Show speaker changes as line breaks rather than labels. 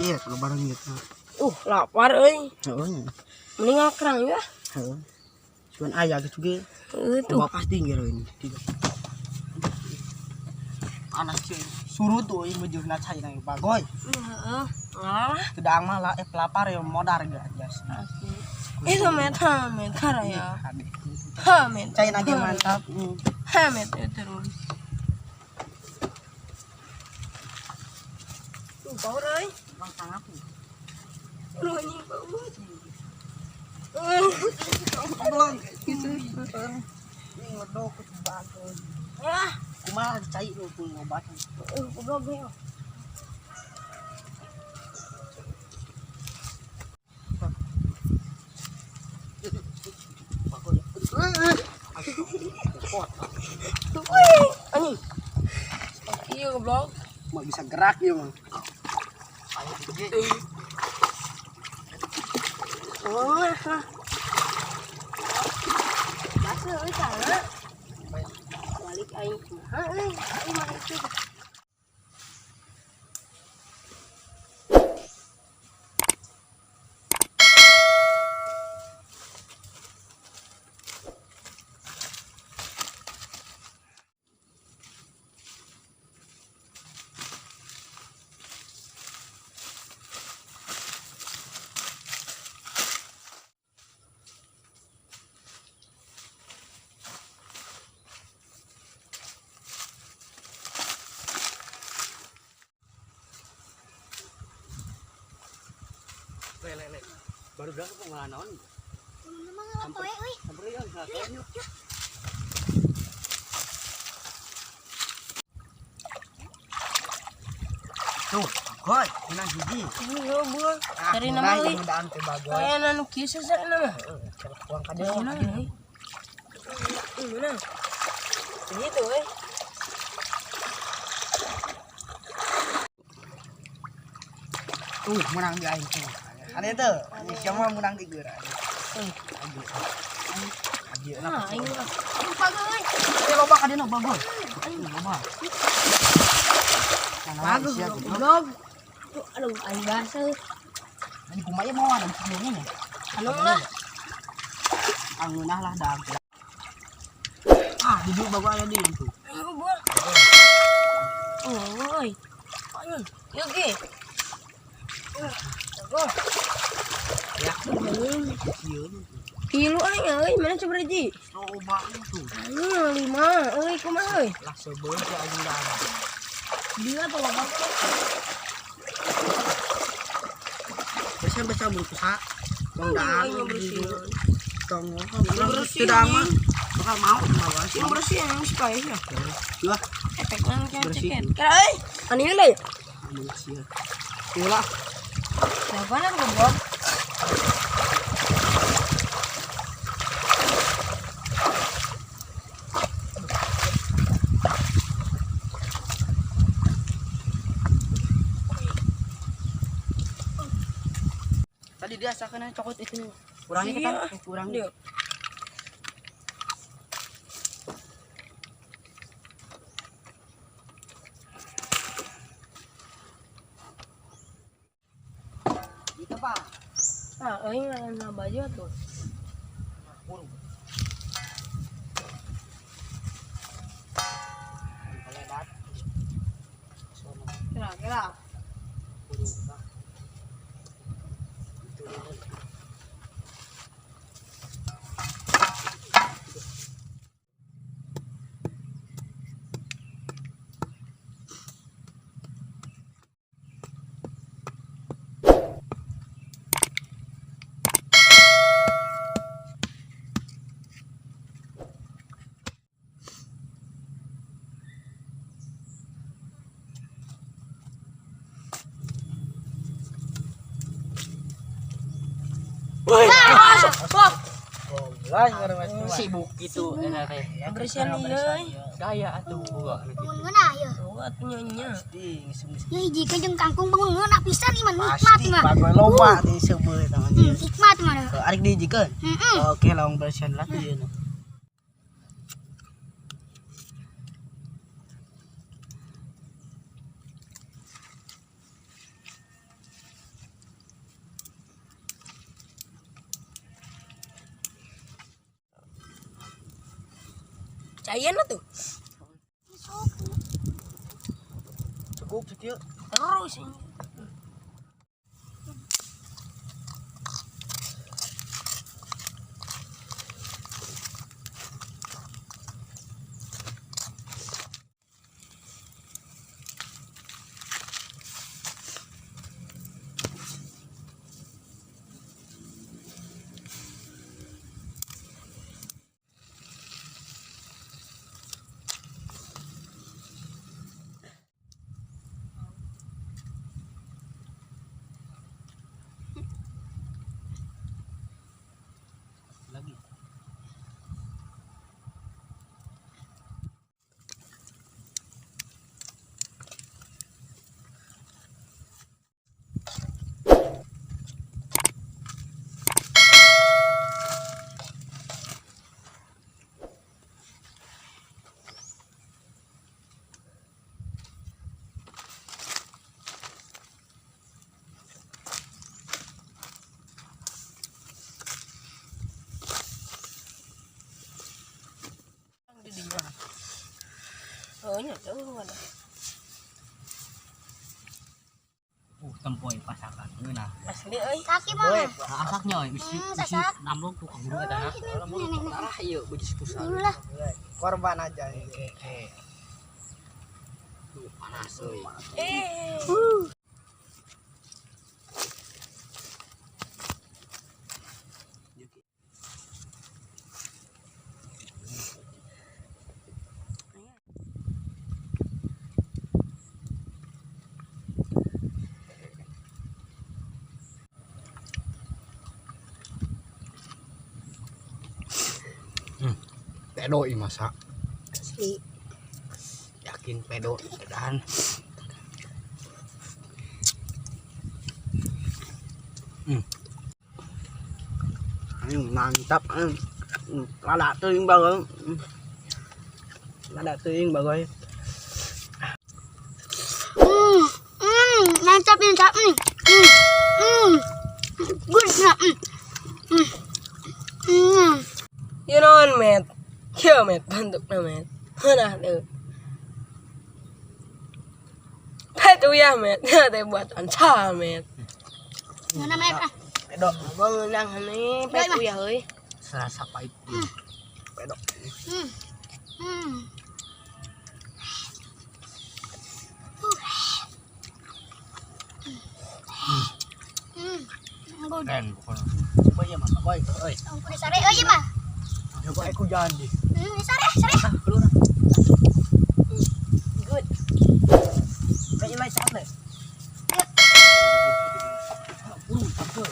Iya, kalau bareng gitu.
Lapar euy.
Heeh nya.
Mending ngakrang ya.
Heeh. Cuman aya gitu ge.
Heeh tuh.
Coba pasti ngira ini. Panas sih. Surut tuh ini bejurna cai nang bagoy.
Heeh. Ngalah.
Kedang mah lah pelapar ya modar ge jas.
Itu metal, metal ya. Ha, metal.
Cai nage mantap.
Ha, metal terus. Tuh, bau euy.
Bang aku.
Lu anjing bau.
Belum gitu. Ini ngedok ke bagoy.
Ah,
Kumaha cai lu pun obat.
Goblok ya.
Bagoy.
Wih, anjing. Iya goblok.
Mau bisa gerak ya, Mang.
Oh, Basah euy sana. Balik aing kumaha euy, aing mah itu.
Le le le. Baru dah aku ngalanon.
Memang ngalapoe euy.
Sampai ya ngalanon. Tuh, bagoy, menang hiji.
Iya, buah. Cari nama euy.
Mudahan teh bagoy.
Kayak anu kieu sesek nama.
Coba buang ka dieu.
Mana euy? Mana? Gitu euy.
Tuh, menang di aing tuh. Ada teu? Ini siapa menang di geura. Aji
Nah, aing mah. Lupa euy.
Eh loba ka dieu bagoy. Loba.
Bagus goblok. Tuh, aduh aing basah.
Ini kumaha mau ada sebelumnya nya.
Anu lah.
Angeunah lah dah. Ah, duduk bagoy ada di tuh.
Ayo buah. Oh, oi. Ayo, yuk ge. Go.
Ya. Sieun.
Tilu aing euy, mana coba hiji?
Loba tuh.
Aing lima, euy kumaha euy?
Lah sebeun si aing dah.
Dia tuh loba.
Biasa-biasa bungkus ha. Tong daan
Aing bersih.
Tong
Bersih.
Tidak mah. Bakal mau bawa sih.
Yang bersih yang supaya ya.
Lah,
Efeknya kayak
Bersih.
ceket. Kira euy. Anu lah ya.
amun sia. Ulah.
Siapa nak goblok?
Tadi dia asalkan cokot itu. Kurangnya
Iya.
kan? Kurang.
Dia.
Gitu, Pak.
Ah, euy ngaran baju tuh.
Burung. Kelebat. Sono
Kira kira.
burung, Pak. Itu. Woi,
Wah,
Sibuk gitu enak kayak
bersihan ieu.
gaya atuh gua
Bangun ngeunah ya.
Tuh atuh nyonya.
Ya hiji jeung kangkung bangun ngeunah pisan iman nikmat
Pasti
mah.
bagoy loba di sebeul eta mah.
Nikmat mah.
Arek dihijikeun.
Heeh.
Oke, lawang bersihan lah tuh ieu.
Cayan lah tuh.
Cukup sekieu.
Terus ini.
Lagi.
Oh, nya tuh ada.
Tempoy pasakan ngeunah.
Asli euy.
Kaki mana?
Asaknya euy bisi bisi
Sasak.
namlong tuh kanguru eta na.
Nih.
Ah ieu beuji pusat.
Dulu lah.
Korban aja.
Oke. Tuh panas euy.
Eh.
Pedo ieu masak.
Asli.
Yakin pedo edan. Mantap. Lada teuing bagoy. Lada teuing bagoy.
Mantap mantap nih. Good nah.
You know met. Kieu met bentukna met. Mana tuh. Pet uyah met. Teh buatan sa met.
Mana met ah?
Pedo.
Beunang nih pet uyah euy.
Serasa pahit.
Pedo.
Good.
Keren pokoknya.
Coba ya masak boy. Euy.
Ampun sare euy mah.
Coba aku jalan di.
Sare sare.
Ah, keluar.
Good.
Kayaknya lain saat deh.
Aduh.